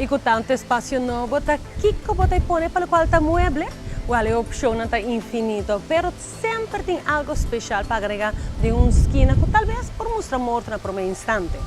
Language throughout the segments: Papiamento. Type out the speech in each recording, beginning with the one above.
Y cu tanto espacio nobo, ta kico bo ta pone pa locual ta mueble? Wel, e opcionnan ta infinito, pero semper tin algo special pa agrega den un skina cu tal bes por mustra morto na prome instante.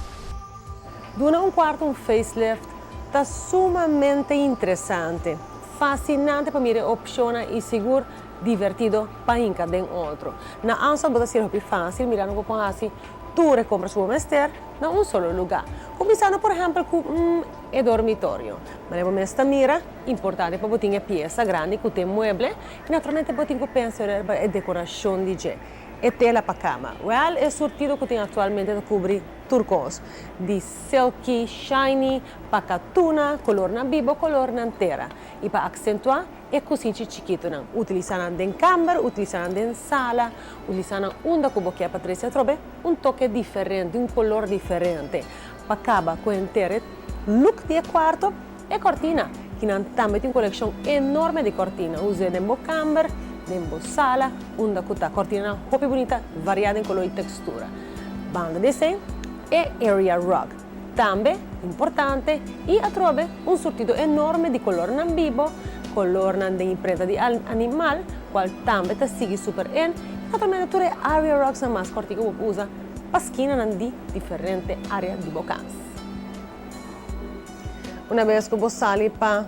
Duna un cuarto un facelift ta sumamente interesante, fascinante pa mira e opcionnan y sigur divertido pa hinca den otro. Na Anson bo ta haci hopi facil mirando cu bo por haci tur e compras cu bo mester na un solo lugar. Cuminsando por ehempel cu e dormitorio. Manera bo mes ta mira, importante pa bo tin e pieza grandi cu tin mueble y naturalmente bo tin cu pensa riba e decoracion di dje. E tela pa cama. Wel, e surtido cu tin actualmente ta cubri tur cos. Di silky, shiny, pa catuna, colornan bibo, colornan tera. Y pa accentua e cusinchi chikitonan. Utilisa nan den camber, utilisa nan den sala, utilisa nan unda cu bo kier pa trece atrobe un toke diferente, un color diferente. Pa caba cu henter e look di e cuarto, e cortina. Kinan tambe tin un coleccion enorme di cortina. Use den bo camber, den bo sala, unda cu ta. Cortinanan hopi bunita, varia den color y textura. Banda di esey, e area rug. Tambe importante y atrobe un surtido enorme di colornan bibo, colornan den imprenta di animal, cual tambe ta sigui super in. Y naturalmente tur e area rugsnan mas cortico bo por usa pa skinanan di diferente area di bo cas. Una bes cu bo sali pa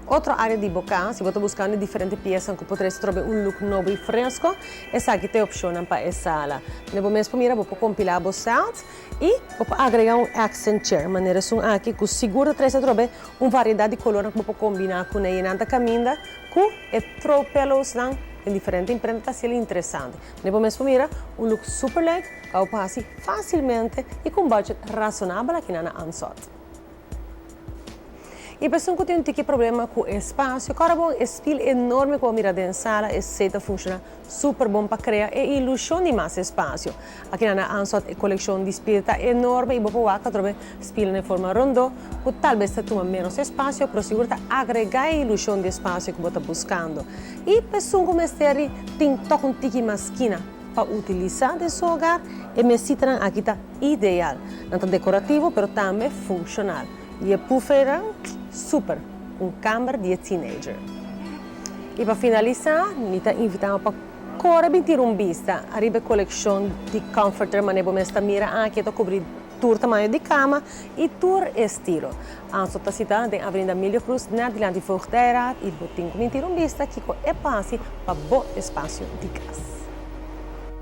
otro area di bo cas y bo ta buscando diferente piesanan cu por trece trobe un look nobo y fresco, esaki ta e opcionnan pa e sala. Donde bo mes por mira bo por compila bo set y bo por agrega un accent chair manera esun aki cu sigur ta trece atrobe un variedad di colornan cu bo por combina cune y nan ta caminda cu e throw pillowsnan den diferente imprenta ta haciel interesante. Donde bo mes por mira un look super leuk cu bo por haci facilmente y cu un budget razonabel aki na Ansot. Y persoon cu tin un tiki problema cu espacio, cora bon e spiel enorme cu bo mira den sala, esey ta funciona super bon pa crea e ilusion di mas espacio. Aki na Ansot e coleccion di spiel ta enorme y bo por wak atrobe spielnan den forma rondo cu tal bes ta tuma menos espacio, pero sigur ta agrega e ilusion di espacio cu bo ta buscando. Y persoon cu mester di tin toch un tiki mas skina pa utilisa den su hogar, e mesitanan aki ta ideal. Nan ta decorativo pero tambe funcional. Y e puffernan super, un camber di e teenager. Y pa finalisa, mi ta invita bo pa core bin tira un bista ariba e coleccion di comforter mane bo mes ta mira aki, e ta cubri tur tamaño di cama y tur estilo. Anso ta sita den Avenida Emilio Cruz net dilanti Voogdijraad y bo tin cu bin tira un bista kico e por haci pa bo espacio di cas.